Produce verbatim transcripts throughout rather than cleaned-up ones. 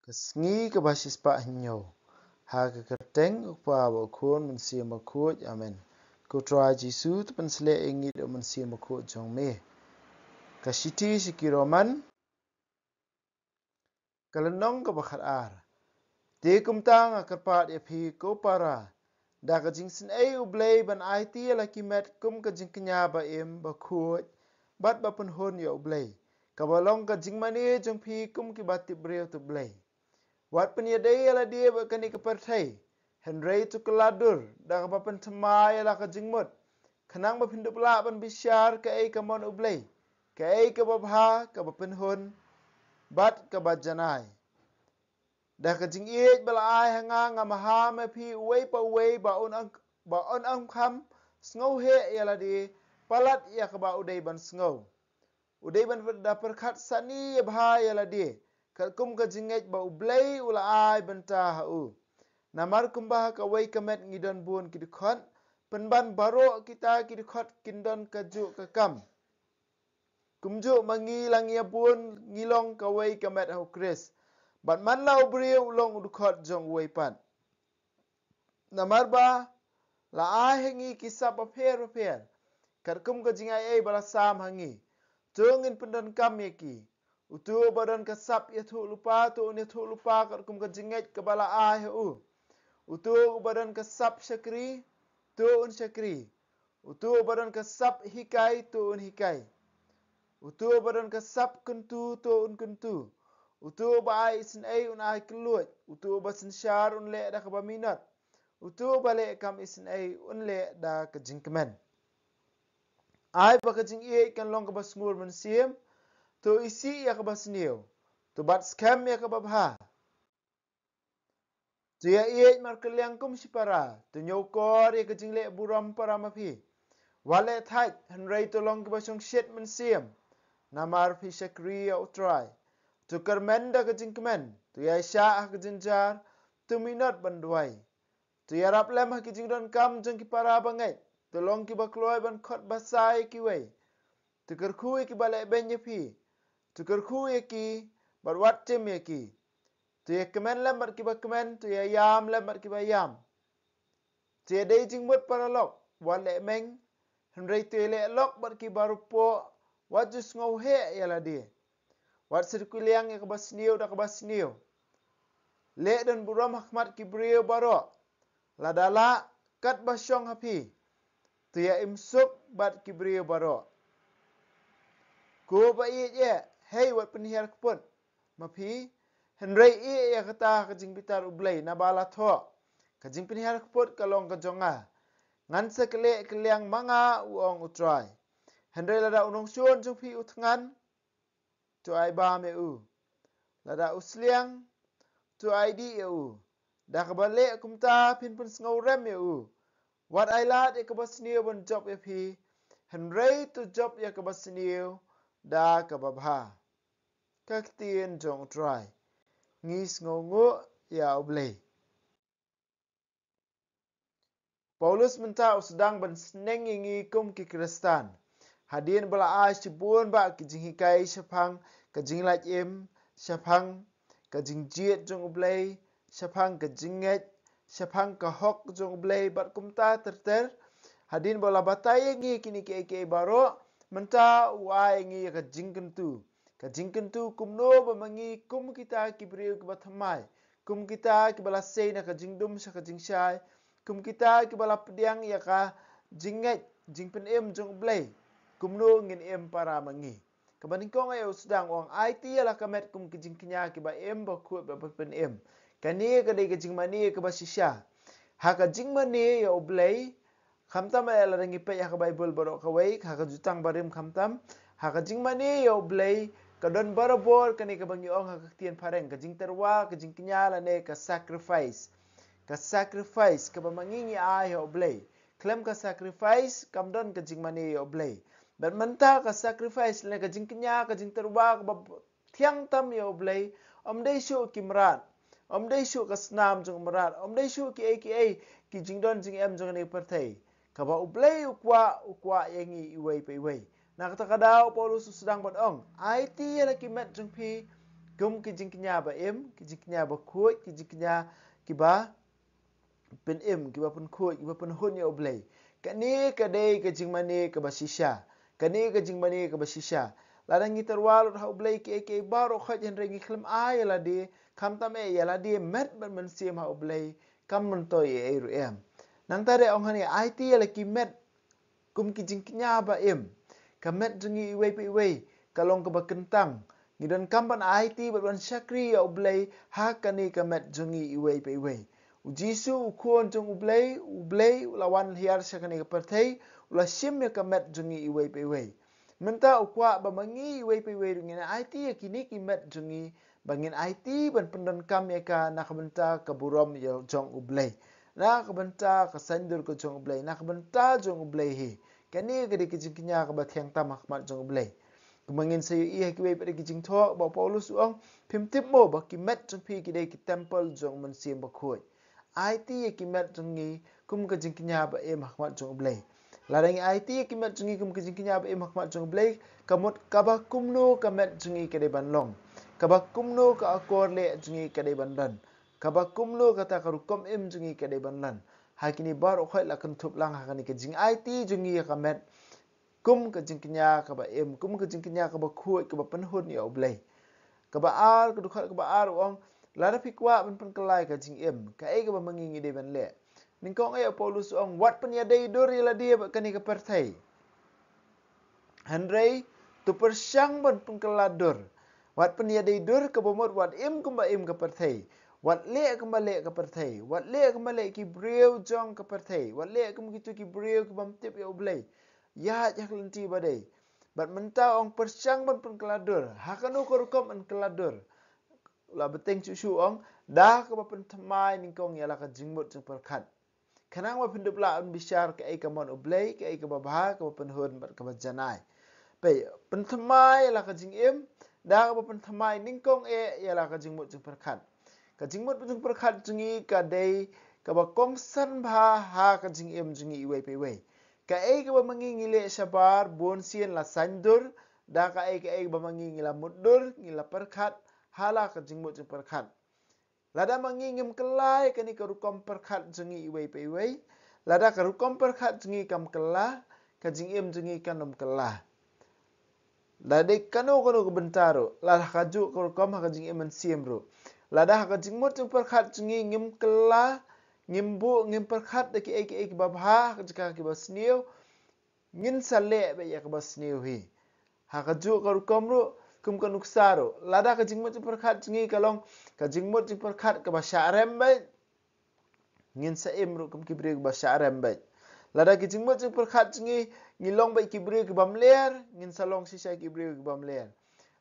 Ka sngi kaba shispah hynñiew. Ha ka kyrteng u Kpa bad u Khun Mynsiem Bakhuid. Amen. Ko Trai Jisu, to pynshlur ïa ngi da u Mynsiem Bakhuid jong me. Ka shithi sha ki Roman, ka lynnong kaba khatar. Te kumta nga kyrpad ïa phi ko para, da ka jingsngewsih U Blei, ban aiti ïa la ki met kum ka jingkñia ba im, ba khuid bad ba pynhun ïa U Blei, kaba long ka jingmane jong phi kum kiba tip briew tip Blei. Wat pynïadei ïa lade bad kane ka pyrthei, hynrei to kylla dur da kaba pynthymmai ïa la ka jingmut, khnang ba phin dup lah ban bishar kaei ka mon U Blei, kaei kaba bha, kaba pynhun bad kaba janai. Da ka jingïeit ba la ai ha nga, nga maham ïa phi uwei pa uwei ba un ang-, ba un ym kham sngewheh ïa lade palat ïa kaba u dei ban sngew. U dei ban da pyrkhat sani ïa bha ïa lade katkum ka jingngeit ba U Blei u la ai bynta ha u. Namar kumba ha kawei ka met ngi don bun ki dkhot, pynban baroh kita ki dkhot kin don kajuh ka kam. Kumjuh ma ngi la ngi ïa bun ngi long kawei ka met ha U Khrist, bad man la u briew u long u dkhot jong uwei pat. Namar ba la ai ha ngi ki sap bapher bapher katkum ka jingai ei ba la sam ha ngi. To ngin pyndonkam ïa ki. Uto uba don ka sap ïathuh lypa, to un ïathuh lypa katkum ka jingngeit kaba la ai ha u. Uto uba don ka sap shakri, to un shakri. Uto uba don ka sap hikai, to un hikai. Uto uba don ka sap kyntu, to un kyntu. Uto uba ai isynei, un ai kylluid. Uto uba synshar, un leh da kaba minot. Uto uba leh kam isynei, un leh da ka jingkmen. Ai ba ka jingïeit kan long kaba sngur mynsiem. To isih ïa kaba sniew. To bat skhem ïa kaba bha. To ïa ïeit markylliang kum shipara, to ñiewkor ïa ka jingleh burom para ma phi. Wat leh thait, hynrei to long kiba shongshit mynsiem. Namar phi shakri ïa U Trai. To kyrmen da ka jingkmen, to ïaishah ha ka jynjar, to minot ban duwai. To ïarap lem ha ki jingdonkam jong ki para bangeit, to long kiba kloi ban khot basa ïa kiwei. To kyrkhu ïa kiba lehbeiñ ïa phi. To kyrkhu ïa ki, bad wat tim ïa ki. To ïa kmen lem bad kiba kmen, to ïa ïam lem bad kiba ïam. To ïa dei jingmut paralok, wat leh meng, hynrei to ïa leh lok bad kiba rupoh, wat ju sngewheh ïa lade. Wat syrkylliang ïa kaba sniew da kaba sniew. Leh don burom ha khmat ki briew baroh. Lada lah, katba shong ha phi, to ïa im suk bad ki briew baroh. Ko ba ïeit eh, hei wat pynhiar kput ma phi, hynrei ïeh ïa kata ka jingbitar U Blei, naba la thoh, ka jingpynhiar kput ka long ka jong nga. Ngan sa kylliang ma nga, u ong U Trai. Hynrei lada u nongshun jong phi u thngan, to ai bam ïa u. Lada u sliang, to ai dih ïa u. Da kaba leh kumta phin pynsngewrem ïa u. Wat ai lad ïa kaba sniew ban jop ïa phi, hynrei to jop ïa kaba sniew da kaba bha. Ka ktien jong U Trai. Ngi sngewnguh ïa U Blei. Paulus mynta u sdang ban sneng ïa ngi kum ki Khristan. Hadien ba la ai shibun bah ki jinghikai shaphang ka jinglait im, shaphang ka jingjied jong U Blei, shaphang ka jingngeit, shaphang ka hok jong U Blei bad kumta ter ter. Hadien ba la batai ïa ngi kine kiei kiei baroh, mynta u ai ïa ngi ïa ka jingkyntu. Ka jingkyntu kumno ba ma ngi kum kita ki briew kiba thymmai, kum kita kiba la sei na ka jingdum sha ka jingshai, kum kita kiba la pdiang ïa ka jingngeit, jingpynim jong U Blei, kumno ngin im para ma ngi. Kaba nyngkong eh u sdang u ong aiti ïa la ka met kum ki jingkñia kiba im, ba khuid, ba pynim. Kane ka dei ka jingmane kaba shisha. Ha ka jingmane ïa U Blei, khamtam eh lada ngi peit ha ka Baibl baroh kawei, ha ka Jutang Barim khamtam, ha ka jingmane ïa U Blei, ka don barabor kane kaba ngi ong ha ka ktien phareng, ka jingtyrwa, ka jingkñia lane ka sacrifice. Ka sacrifice kaba ma ngi ngi ai ha U Blei. Khlem ka sacrifice kam don ka jingmane ïa U Blei. Bad mynta ka sacrifice lane ka jingkñia, ka jingtyrwa kaba thiang tam ïa U Blei, ym dei shuh ki mrad, ym dei shuh ka snam jong mrad, ym dei shuh kiei kiei ki jingdon jingem jong kane ka pyrthei. Kaba U Blei u kwah, u kwah ïa ngi iwei pa iwei. Na kata ka daw Paulus u sdang ban ong, aiti ïa la ki met jong phi Kum ki jingkñia ba im, ki jingkñia ba khuid, ki jingkñia kiba pynim, kiba pynkhuid, kiba pynhun ïa U Blei. Kane ka dei ka jingmane kaba shisha. Kane ka jingmane kaba shisha. Lada ngi tyrwa lut ha U Blei kiei kiei baroh khoit, hynrei ngi khlem ai ïa lade, khamtam eh ïa lade met bad mynsiem ha U Blei, kam myntoi ei ei ruh em. Nangta de ong hangne, aiti ïa la ki met kum ki jingkñia ba im. Ka met jong ngi iwei pa iwei ka long kaba kyntang. Ngi donkam ban aiti bad ban shakri ïa U Blei ha kane ka met jong ngi iwei pa iwei. U Jisu, u Khun jong U Blei, U Blei u la wan hiar sha kane ka pyrthei, u la shim ïa ka met jong ngi iwei pa iwei. Mynta u kwah ba ma ngi iwei pa iwei ruh ngin aiti ïa kine ki met jong ngi, ba ngin aiti ban pyndonkam ïa ka na ka bynta ka burom ïa jong U Blei, na ka bynta ka saiñdur ka jong U Blei, na ka bynta jong U Blei hi. Kane ka dei ka jingkñia kaba thiang tam ha khmat jong U Blei. Kumba ngin sa ïohi ha kiwei pat de ki jingthoh ba u Paulus u ong, phim tip mo ba ki met jong phi ki dei ki templ jong u Mynsiem Bakhuid. Aiti ïa ki met jong ngi kum ka jingkñia ba im ha khmat jong U Blei. Lada ngi aiti ïa ki met jong ngi kum ka jingkñia ba im ha khmat jong U Blei, ka mut kaba kumno ka met jong ngi ka dei ban long, kaba kumno ka akor leh jong ngi ka dei ban don, kaba kumno kata ka rukom im jong ngi ka dei ban long. Ha kine baroh khoit la kynthup lang ha kane ka jingaiti jong ngi ïa ka met kum ka jingkñia kaba im, kum ka jingkñia kaba khuid, kaba pynhun ïa U Blei. Kaba ar, ka dkhot kaba ar u ong, lada phi kwah ban pynkylla ïa ka jingim, kaei kaba ma ngi ngi dei ban leh? Nyngkong eh u Paulus u ong, wat pynïadei dur ïa lade bad kane ka pyrthei. Hynrei to pyrshang ban pynkylla dur. Wat pynïadei dur kaba mut wat im kumba im ka pyrthei. Wat leh kumba leh ka pyrthei. Wat leh kumba leh ki briew jong ka pyrthei. Wat leh kum kito ki briew ki bym tip ïa U Blei. Ïaid ha ka lynti ba dei. Bad mynta ong pyrshang ban pynkylla dur. Ha kano ka rukom ban kylla dur? La bteng shuh shuh ong, da kaba pynthymmai nyngkong ïa la ka jingmut jingpyrkhat. Khnang ba phin dup lah ban bishar kaei ka mon U Blei, kaei kaba bha, kaba pynhun bad kaba janai. Peit, pynthymmai ïa la ka jingim, da kaba pynthymmai nyngkong eh ïa la ka jingmut jingpyrkhat. Ka jingmut jingpyrkhat jong ngi ka dei kaba kongsan bha ha ka jingim jong ngi iwei pa iwei. Kaei kaba ma ngi ngi leh shabar, bun sien la saiñdur da kaei kaei kaba ma ngi ngi la mutdur, ngi la pyrkhat ha la ka jingmut jingpyrkhat. Lada ma ngi ngim kylla ïa kane ka rukom pyrkhat jong ngi iwei pa iwei, lada ka rukom pyrkhat jong ngi kam kylla, ka jingim jong ngi kan ym kylla. Lada dei kano kano ka bynta ruh, lada ha kajuh ka rukom ha ka jingim mynsiem ruh, lada ha ka jingmut jingpyrkhat jong ngi ngim kylla, ngim buh, ngim pyrkhat da kiei kiei kiba bha ha ka jaka kiba sniew, ngin sa leh beit ïa kaba sniew hi. Ha kajuh ka rukom ruh, kum ka nuksa ruh, lada ka jingmut jingpyrkhat jong ngi ka long ka jingmut jingpyrkhat kaba shah rem beit, ngin sa im ruh kum ki briew kiba shah rem beit. Lada ki jingmut jingpyrkhat jong ngi, ngi long beit ki briew kiba mler, ngin sa long shisha ki briew kiba mler.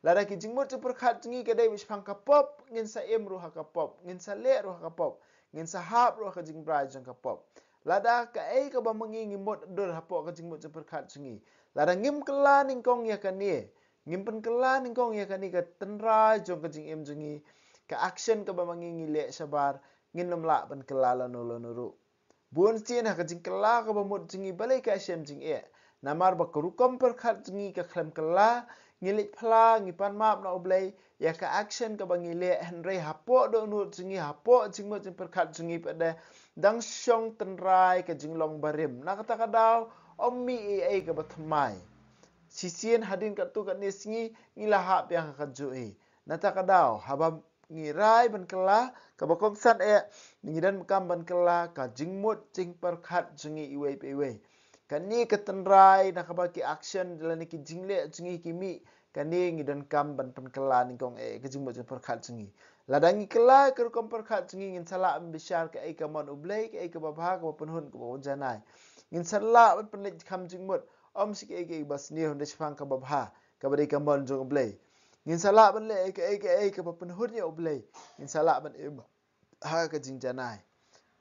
Lada ki jingmut jingpyrkhat jong ngi ka dei beit shaphang ka pop, ngin sa im ruh ha ka pop, ngin sa leh ruh ha ka pop, ngin sa hap ruh ha ka jingbrai jong ka pop. Lada kaei kaba ma ngi ngi mutdur hapoh ka jingmut jingpyrkhat jong ngi, lada ngim kylla nyngkong ïa kane, ngim pynkylla nyngkong ïa kane ka tynrai jong ka jingim jong ngi, ka action kaba ma ngi ngi leh shabar, ngin ym lah ban kylla lano lano ruh. Bun sien ha ka jingkylla kaba mut jong ngi balei ka shem jingeh. Namar ba ka rukom pyrkhat jong ngi ka khlem kylla, ngi leit phla, ngi pan map na U Blei ïa ka action kaba ngi leh, hynrei hapoh dohnud jong ngi, hapoh jingmut jingpyrkhat jong ngi pat de, dang shong tynrai ka jinglong barim. Na kata ka daw, ym mih ei ei kaba thymmai. Shisien hadien katto katne sngi, ngi la hap biang ha kajuh hi. Na kata ka daw, haba ngi rai ban kylla, kaba kongsan eh, ngi donkam ban kylla ka jingmut jingpyrkhat jong ngi iwei pa iwei. Kane ka tynrai na kaba ki action lane ki jingleh jong ngi ki mih, kane ngi donkam ban pynkylla nyngkong eh ka jingmut jingpyrkhat jong ngi. Lada ngi kylla ka rukom pyrkhat jong ngi, ngin sa lah ban bishar kaei ka mon U Blei, kaei kaba bha, kaba pynhun, kaba janai. Ngin sa lah ban pynleit kham jingmut, ym shi kaei kaei ba sniew, hynrei shaphang kaba bha, kaba dei ka mon jong U Blei. Ngin sa lah ban leh kaei kaei kaba pynhun ïa U Blei. Ngin sa lah ban im ha ka jingjanai.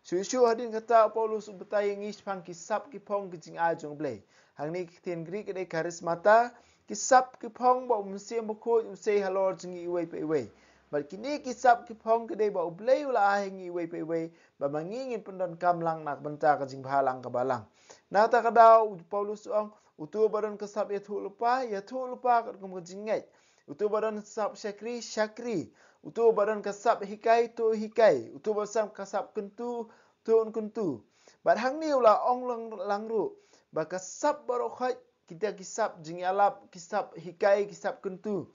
Shuh shuh hadien kata u Paulus u batai ïa ngi shaphang ki sap ki phong ki jingai jong U Blei. Hangne ki ktien Greek ka dei charismata, ki sap ki phong ba u Mynsiem Bakhuid u sei halor jong ngi iwei pa iwei. Bad kine ki sap ki phong ki dei ba U Blei u la ai ha ngi iwei pa iwei, ba ma ngi ngin pyndonkam lang na ka bynta ka jingbhalang kaba lang. Na kata ka daw u Paulus u ong, uto uba don ka sap ïathuhlypa, ïathuhlypa katkum ka jingngeit. Uto ba don sap shakri, shakri. Uto ba don ka sap hikai, to hikai. Uto ba don ka sap kyntu, to un kyntu. Bad hangne u la ong lang, lang ruh ba ka sap baroh khoit, kita ki sap jingïalap, ki sap hikai, ki sap kyntu,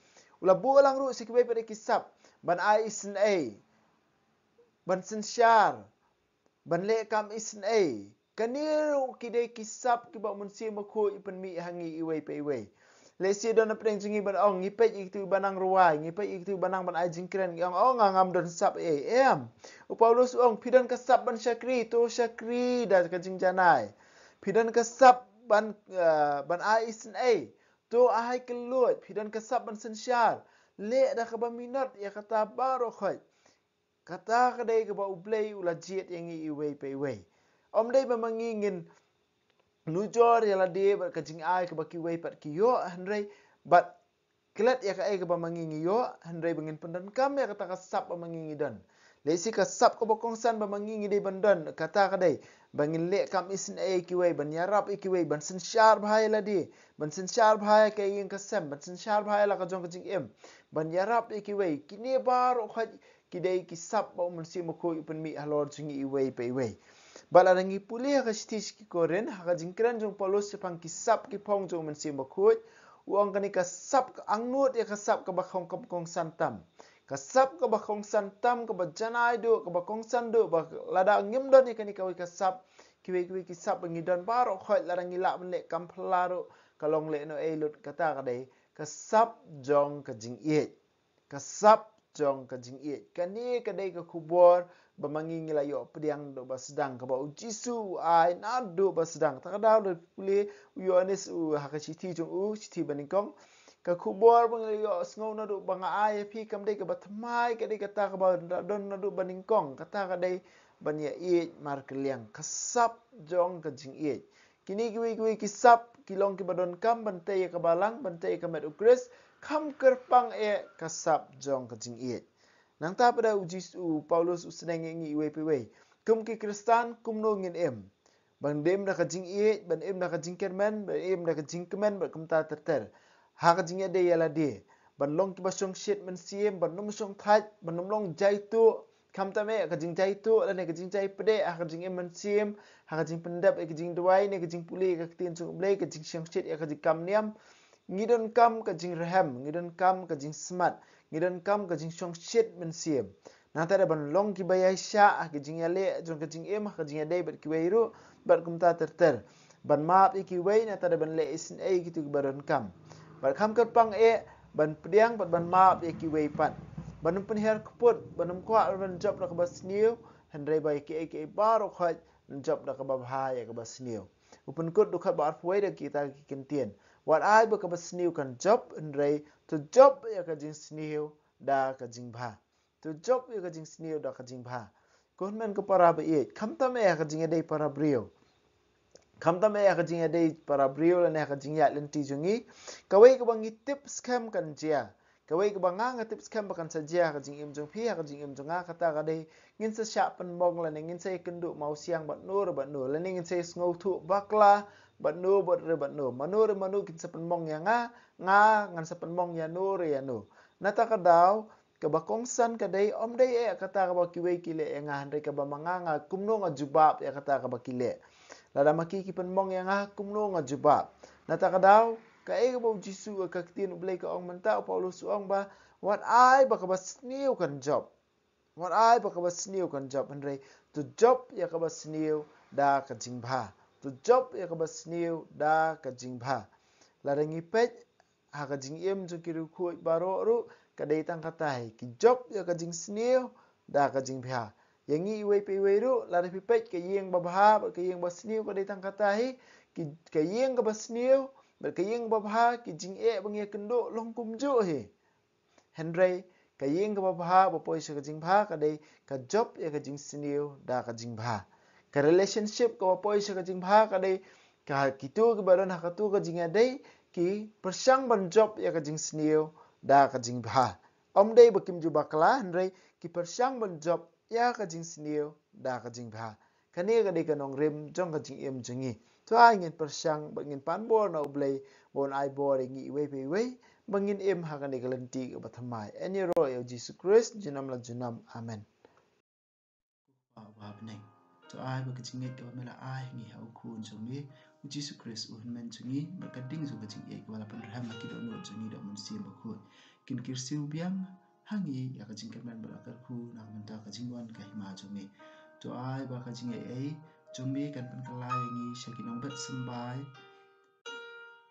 u la buh lang ruh sha kiwei pat de ki sap ban ai isynei, ban synshar, ban leh kam isynei. Kane ruh ki dei ki sap kiba u Mynsiem Bakhuid u pynmih ha ngi iwei pa iwei. Lehse don na pdeng jong ngi ban ong, ngi peit ïa kitu ba nang rwai, ngi peit ïa kitu ba nang ban ai jingkren, ngi ong, ong, nga ngam don sap ei. Em. U Paulus u ong, phi don ka sap ban shakri, to shakri da ka jingjanai. Phi don ka sap ban, eh, ban ai isynei, to ai kylluid. Phi don ka sap ban synshar, leh da kaba minot ïa kata baroh khoit. Kata ka dei kaba U Blei u la jied ïa ngi iwei pa iwei. Ym dei ba ma ngi ngin nujor ïa lade bad ka jingai kaba kiwei pat ki ïoh, hynrei bad klet ïa kaei kaba ma ngi ngi ïoh, hynrei ba ngin pyndonkam ïa kata ka sap ba ma ngi ngi don. Lehse ka sap kaba kongsan ba ma ngi ngi dei ban don, kata ka dei ba ngin leh kam isynei ïa kiwei, ban ïarap ïa kiwei, ban synshar bha ïa lade, ban synshar bha ïa ka ïing ka sem, ban synshar bha ïa la ka jong ka jingim, ban ïarap ïa kiwei. Kine baroh khoit ki dei ki sap ba u Mynsiem Bakhuid u pynmih halor jong ngi iwei pa iwei. Bad lada ngi pule ha ka shithi sha ki Korinth, ha ka jingkren jong u Paulus shaphang ki sap ki phong jong u Mynsiem Bakhuid, u ong kane ka sap, ka angnud ïa ka sap kaba kong, kaba kongsan tam. Ka sap kaba kongsan tam, kaba janai duh, kaba kongsan duh, ba lada ngim don ïa kane kawei ka sap, kiwei kiwei ki sap ba ngi don baroh khoit, lada ngi lah ban leh kam phylla ruh, ka long lehnohei lut. Kata ka dei ka sap jong ka jingïeit. Ka sap jong ka jingïeit. Kane ka dei ka khubor ba ma ngi ngi la ïoh pdiang naduh ba sdang, kaba u Jisu u ai naduh ba sdang. Ta ka daw lada phi pule u Ïoannis u ha ka shithi jong u, shithi banyngkong, ka khubor ba ngi la ïoh sngew naduh ba nga ai ïa phi kam dei kaba thymmai, ka dei kata kaba don naduh banyngkong. Kata ka dei ban ïaieit markylliang, ka sap jong ka jingïeit. Kine kiwei kiwei ki sap ki long kiba donkam ban tei ïa ka balang, ban tei ïa ka met u Khrist, kham kyrpang eh ka sap jong ka jingïeit. Nangta pat de u Jisu, u Paulus u sneng ïa ngi iwei pa iwei, kum ki Khristan kumno ngin im. Ban im da ka jingïeit, ban im da ka jingkyrmen, ban im da ka jingkmen, bad kumta ter ter. Ha ka jingïadei ïa lade, ban long kiba shongshit mynsiem, ban ym shongthait, ban ym long jaituh, khamtam eh ka jingjaituh lane ka jingjai pdeh ha ka jingim mynsiem, ha ka jingpyndep ïa ka jingduwai ne ka jingpule ïa ka ktien jong U Blei, ka jingshongshit ïa ka jingkam niam. Ngi donkam ka jingrhem, ngi donkam ka jingsmat, ngi donkam ka jingshongshit mynsiem. Nangta de ban long kiba ïaishah ha ka jingïaleh jong ka jingim, ha ka jingïadei bad kiwei ruh, bad kumta ter ter. Ban map ïa kiwei, nangta de ban leh isynei ïa kito kiba donkam. Bad kham kyrpang eh ban pdiang bad ban map ïa kiwei pat. Ban ym pynhiar kput, ban ym kwah ban jop da kaba sniew, hynrei ba ïa kiei kiei baroh khoit ban jop da kaba bha ïa kaba sniew. U Pynkut dkhot ba arphew wei da kita ki kyntien. Wat ai ba kaba sniew kan jop, hynrei to jop ïa ka jingsniew da ka jingbha. To jop ïa ka jingsniew da ka jingbha. Ko hynmen ko para ba ïeit, khamtam eh ha ka jingïadei para briew. Khamtam eh ha ka jingïadei para briew lane ha ka jingïaid lynti jong ngi. Kawei kaba ngi tip skhem kan jia. Kawei kaba nga nga tip skhem ba kan sa jia ha ka jingim jong phi, ha ka jingim jong nga, kata ka dei ngin sa shah pynmong lane ngin sa ïakynduh mawsiang bad no re bad no, lane ngin sa ïasngewthuh bakla bad no bad re bad no. Mano re mano kin sa pynmong ïa nga, nga ngan sa pynmong ïa no re ïa no. Nata ka daw, kaba kongsan ka dei, ym dei eh kata kaba kiwei ki leh ïa nga, hynrei kaba ma nga, nga kumno nga jubab ïa kata kaba ki leh. Lada ma ki ki pynmong ïa nga, kumno nga jubab. Nata ka daw, kaei kaba u Jisu, ka ktien U Blei ka ong mynta, u Paulus u ong ba, wat ai ba kaba sniew kan jop. Wat ai ba kaba sniew kan jop, hynrei to jop ïa kaba sniew da ka jingbha. To jop ïa kaba sniew da ka jingbha. Lada ngi peit ha ka jingim jong ki riewkhuid baroh ruh, ka dei tang kata hi, ki jop ïa ka jingsniew da ka jingbha. Ïa ngi iwei pa iwei ruh, lada phi peit ka ïing babha bad ka ïing basniew, ka dei tang kata hi, ki, ka ïing kaba sniew bad ka ïing babha, ki jingeh ba ngi ïakynduh long kumjuh hi. Hynrei ka ïing kaba bha, ba poi sha ka jingbha, ka dei ka jop ïa ka jingsniew da ka jingbha. Ka relationship kaba poi sha ka jingbha ka dei ka, kito kiba don ha kato ka jingïadei ki pyrshang ban jop ïa ka jingsniew da ka jingbha. Ym dei ba kim ju bakla, hynrei ki pyrshang ban jop ïa ka jingsniew da ka jingbha. Kane ka dei ka nongrim jong ka jingim jong ngi. To ai ngin pyrshang bad ngin pan bor na U Blei ba un ai bor ïa ngi iwei pa iwei, ba ngin im ha kane ka lynti kaba thymmai. Yn ïaroh ïa u Jisu Khrist junom la junom. Amen. Kpa uba ha bneng, to ai ba ka jingngeit kaba me la ai ha ngi ha u Khun jong me u Jisu Khrist u Hynmen jong ngi, bad ka ding jong ka jingngeit kaba la pynrhem ha ki dohnud jong ngi da u Mynsiem Bakhuid, kin kyrsiew biang ha ngi ïa ka jingkyrmen ba la kyrkhu na ka bynta ka jingwan ka hima jong me. To ai ba ka jingaiei jong me kan pynkylla ïa ngi sha ki nongbet symbai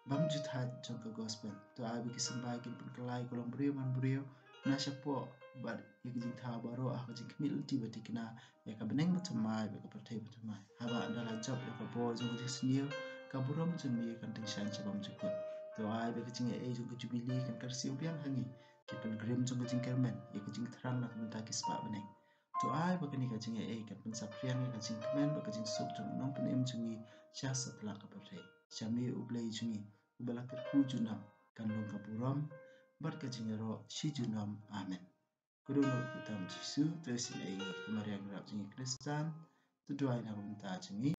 bymjukut jong ka gospel. To ai ba ki symbai kin pynkylla ïa ka longbriew manbriew na shapoh bad ïa ki jingthaw baroh ha ka jingkhmih lynti ba thikna ïa ka bneng ba thymmai bad ka pyrthei ba thymmai. Haba ynda la jop ïa ka bor jong ka jingsniew, ka burom jong me kan tyngshaiñ sha bymjukut. To ai ba ka jingaiei jong ka jubili kan kyrsiew biang ha ngi ki pilgrim jong ka jingkyrmen ïa ka jingthrang na ka bynta ki spah bneng. To ai ba kane ka jingaiei kan pynsaphriang ïa ka jingkmen bad ka jingsuk jong u Nongpynim jong ngi sha satlak ka pyrthei. Sha me u Blei jong ngi uba la kyrkhu junom kan long ka burom bad ka jingïaroh shi junom. Amen. Ka dohnud kyrteng u Jisu, to isynei ïa ngi, ka Maria nongrep jong ngi Khristan, to duwai na ka bynta jong ngi.